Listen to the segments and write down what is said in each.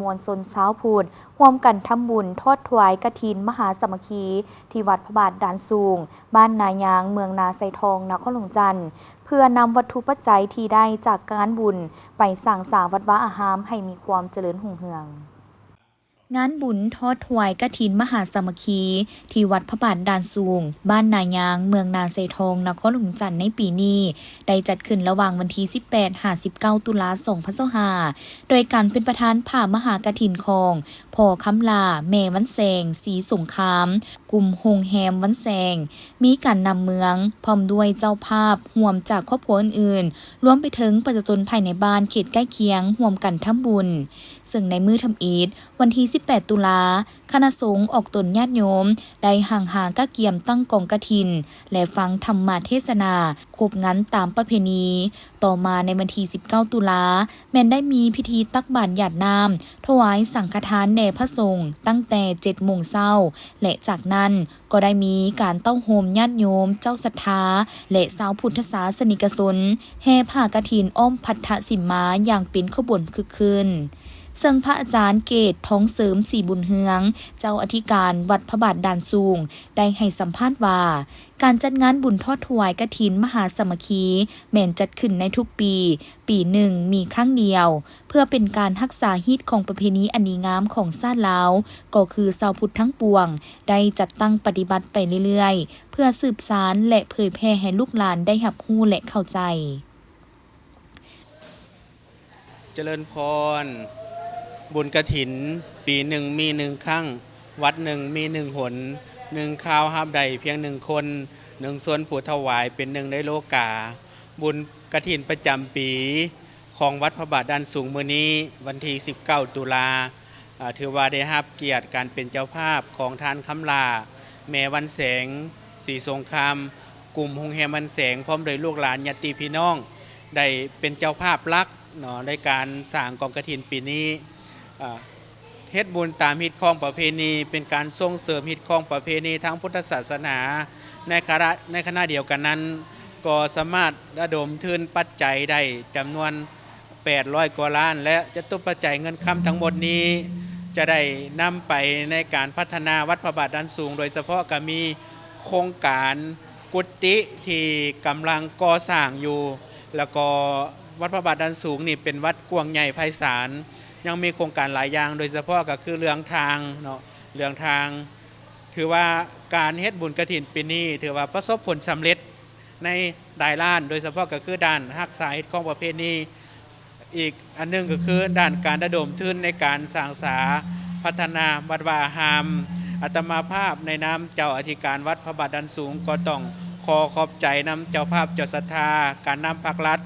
ມວນຊົນຊາວພຸດ ຮ່ວມກັນທຳບຸນທອດຖວາຍກະຖິນມະຫາສາມັກຄີ ທີ່ວັດພະບາດດ່ານສູງ ບ້ານນາຍາງ ເມືອງນາໄຊທອງ ນະຄອນຫຼວງຈັນ ເພື່ອນຳວັດຖຸປັດໄຈທີ່ໄດ້ຈາກງານບຸນ ໄປສ້າງສາວັດວາອາຮາມໃຫ້ມີຄວາມຈະເລີນຮຸ່ງເຮືອງ. ງານບຸນທອດຖວາຍກະຖິນມະຫາສາມັກຄີ ທີ່ວັດພະບາດດ່ານສູງ ບ້ານນາຍາງ ເມືອງນາໄຊທອງ ນະຄອນຫຼວງຈັນ ໃນປີນີ້ ໄດ້ຈັດຂຶ້ນລະຫວ່າງວັນທີສິບແປດ ຫາ ສິບເກົ້າ ຕຸລາ ສອງພັນຊາວຫ້າ ໂດຍການເປັນປະທານຜາມະຫາກະຖິນຂອງ ພໍ່ຄຳຫຼ້າ ແມ່ວັນແສງ ສີສົງຄາມ ກຸ່ມໂຮງແຮມວັນແສງ ມີການນຳເມືອງ ພ້ອມດ້ວຍເຈົ້າພາບ ຮ່ວມຈາກຄອບຄົວອື່ນໆ ລວມໄປເຖິງປະຊາຊົນພາຍໃນບ້ານເຂດໃກ້ຄຽງ ຮ່ວມກັນທຳບຸນ. ເຊິ່ງໃນມື້ທຳອິດ ວັນທີສິບແປດ ຕຸລາ ຄະນະສົງອອກຕົນຍາດໂຍມ ໄດ້ຮັ່ງຫາກະກຽມຕັ້ງກອງກະຖິນ ແລະ ຟັງທຳມະເທສະນາ ຄົບງັນຕາມປະເພນີ. ຕໍ່ມາໃນວັນທີສິບເກົ້າ ຕຸລາ ແມ່ນໄດ້ມີພິທີຕັກບາດຢາດນ້ຳ ຖວາຍສັງຄະທານແດ່ພະສົງ ຕັ້ງແຕ່ເຈັດໂມງເຊົ້າ ແລະ ຈາກນັ້ນກໍໄດ້ມີການເຕົ້າໂຮມຍາດໂຍມ ເຈົ້າສັດທາ ແລະ ຊາວພຸດທະສາສະນິກະຊົນ ແຫ່ຜ້າກະຖິນອ້ອມພັດທະສິມມາຢ່າງເປັນຂະບວນຄຶກຄື້ນ. ເຊິ່ງພະອາຈານເກດ ທອງເສີມ ສີບຸນເຮືອງ ເຈົ້າອະທິການວັດພະບາດດ່ານສູງ ໄດ້ໃຫ້ສຳພາດວ່າ ການຈັດງານບຸນທອດຖວາຍກະຖິນມະຫາສາມັກຄີ ແມ່ນຈັດຂຶ້ນໃນທຸກປີ, ປີໜຶ່ງມີຄັ້ງດຽວ ເພື່ອເປັນການຮັກສາຮີດຄອງປະເພນີອັນດີງາມຂອງຊາດລາວ, ກໍຄືຊາວພຸດທັງປວງ ໄດ້ຈັດຕັ້ງປະຕິບັດໄປເລື້ອຍໆ ເພື່ອສືບສານ ແລະ ເຜີຍແຜ່ໃຫ້ລູກຫຼານໄດ້ຮັບຮູ້ ແລະ ເຂົ້າໃຈ. ຈະເລີນພອນ, ບຸນກະຖິນ ປີໜຶ່ງມີໜຶ່ງຄັ້ງ, ວັດໜຶ່ງມີໜຶ່ງຫົນ, ໜຶ່ງຄາວຮັບໄດ້ພຽງໜຶ່ງຄົນ, ໜຶ່ງສ່ວນຜູ້ຖວາຍເປັນໜຶ່ງໃນໂລກາ. ບຸນກະຖິນປະຈຳປີຂອງວັດພະບາດດ່ານສູງມື້ນີ້ ວັນທີສິບເກົ້າ ຕຸລາ ອາ ຖືວ່າໄດ້ຮັບກຽດການເປັນເຈົ້າພາບຂອງທ່ານຄຳຫຼ້າ ແມ່ວັນແສງ ສີສົງຄາມ, ກຸ່ມໂຮງແຮມວັນແສງ ພ້ອມດ້ວຍລູກຫຼານຍາດຕິພີ່ນ້ອງ ໄດ້ເປັນເຈົ້າພາບຫຼັກເນາະ ໃນການສ້າງກອງກະຖິນປີນີ້. ອາ ເຮັດບຸນຕາມຮີດຄອງປະເພນີ ເປັນການສົ່ງເສີມຮີດຄອງປະເພນີທາງພຸດທະສາສະໜາ. ໃນຂະນະ ໃນຂະນະດຽວກັນນັ້ນ ກໍສາມາດລະດົມທຶນປັດໄຈໄດ້ຈຳນວນ ແປດຮ້ອຍກວ່າລ້ານ ແລະ ຈະຕຸປັດໄຈເງິນຄຳທັງໝົດນີ້ ຈະໄດ້ນຳໄປໃນການພັດທະນາວັດພະບາດດ່ານສູງ, ໂດຍສະເພາະກໍມີໂຄງການກຸຕິທີ່ກຳລັງກໍ່ສ້າງຢູ່ ແລ້ວກໍວັດພະບາດດ່ານສູງນີ້ເປັນວັດກວ້າງໃຫຍ່ໄພສານ, ຍັງມີໂຄງການຫຼາຍຢ່າງ, ໂດຍສະເພາະກໍຄືເລື່ອງທາງເນາະ, ເລື່ອງທາງ ຖືວ່າການເຮັດບຸນກະຖິນປີນີ້ ຖືວ່າປະສົບຜົນສຳເລັດ ໃນຫຼາຍດ້ານ, ໂດຍສະເພາະກໍຄືດ້ານຮັກສາຮີດຄອງປະເພນີ, ອີກອັນໜຶ່ງກໍຄືດ້ານການລະດົມທຶນໃນການສ້າງສາພັດທະນາວັດວາອາຮາມ. ອາດຕະມາພາບໃນນາມເຈົ້າອະທິການວັດພະບາດດ່ານສູງ ກໍຕ້ອງຂໍຂອບໃຈນຳເຈົ້າພາບເຈົ້າສັດທາ, ການນຳພາກລັດ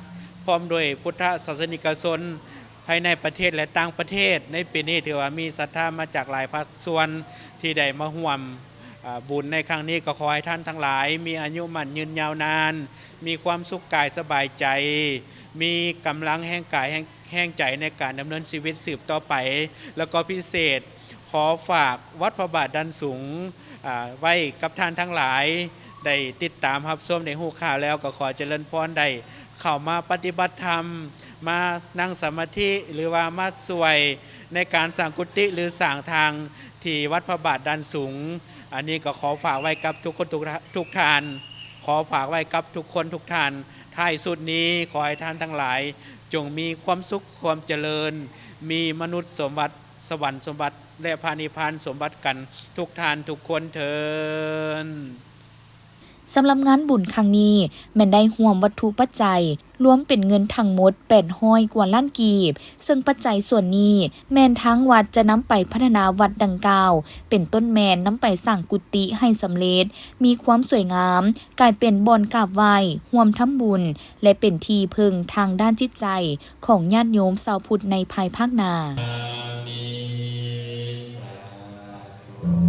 ພ້ອມດ້ວຍພຸດທະສາສະນິກະຊົນ ພາຍໃນປະເທດ ແລະ ຕ່າງປະເທດ. ໃນປີນີ້ຖືວ່າມີສັດທາມາຈາກຫຼາຍພາກສ່ວນທີ່ໄດ້ມາຮ່ວມ ອາ ບຸນໃນຄັ້ງນີ້. ກໍຂໍໃຫ້ທ່ານທັງຫຼາຍມີອາຍຸໝັ້ນຍືນຍາວນານ, ມີຄວາມສຸກກາຍສະບາຍໃຈ, ມີກຳລັງແຮງກາຍ ແຮງ ແຮງໃຈໃນການດຳເນີນຊີວິດສືບຕໍ່ໄປ. ແລ້ວກໍພິເສດ ຂໍຝາກວັດພະບາດດ່ານສູງ ອາ ໄວ້ກັບທ່ານທັງຫຼາຍ ໄດ້ຕິດຕາມຮັບຊົມ ໄດ້ຮູ້ຂ່າວແລ້ວ ກໍຂໍຈະເລີນພອນ ໄດ້ເຂົ້າມາປະຕິບັດທຳ, ມານັ່ງສະມາທິ ຫຼືວ່າມາຊ່ວຍໃນການສ້າງກຸຕິ ຫຼື ສ້າງທາງທີ່ວັດພະບາດດ່ານສູງ. ອັນນີ້ກໍຂໍຝາກໄວ້ກັບທຸກຄົນ ທຸກ ທຸກທ່ານ, ຂໍຝາກໄວ້ກັບທຸກຄົນທຸກທ່ານ. ທ້າຍສຸດນີ້ ຂໍໃຫ້ທ່ານທັງຫຼາຍ ຈົ່ງມີຄວາມສຸກຄວາມຈະເລີນ, ມີມະນຸດສົມບັດ, ສະຫວັນສົມບັດ ແລະ ພະນິບພານສົມບັດກັນທຸກທ່ານທຸກຄົນເທີ້ນ. ສຳລັບງານບຸນຄັ້ງນີ້ ແມ່ນໄດ້ຮ່ວມວັດຖຸປັດໄຈ ລວມເປັນເງິນທັງໝົດ ແປດຮ້ອຍກວ່າລ້ານກີບ, ເຊິ່ງປັດໄຈສ່ວນນີ້ ແມ່ນທາງວັດຈະນຳໄປພັດທະນາວັດດັ່ງກ່າວ, ເປັນຕົ້ນແມ່ນນຳໄປສ້າງກຸຕິໃຫ້ສຳເລັດ, ມີຄວາມສວຍງາມ, ກາຍເປັນບ່ອນກາບໄຫວ້, ຮ່ວມທຳບຸນ ແລະ ເປັນທີ່ເພິ່ງທາງດ້ານຈິດໃຈຂອງຍາດໂຍມຊາວພຸດໃນພາຍພາກໜ້າ.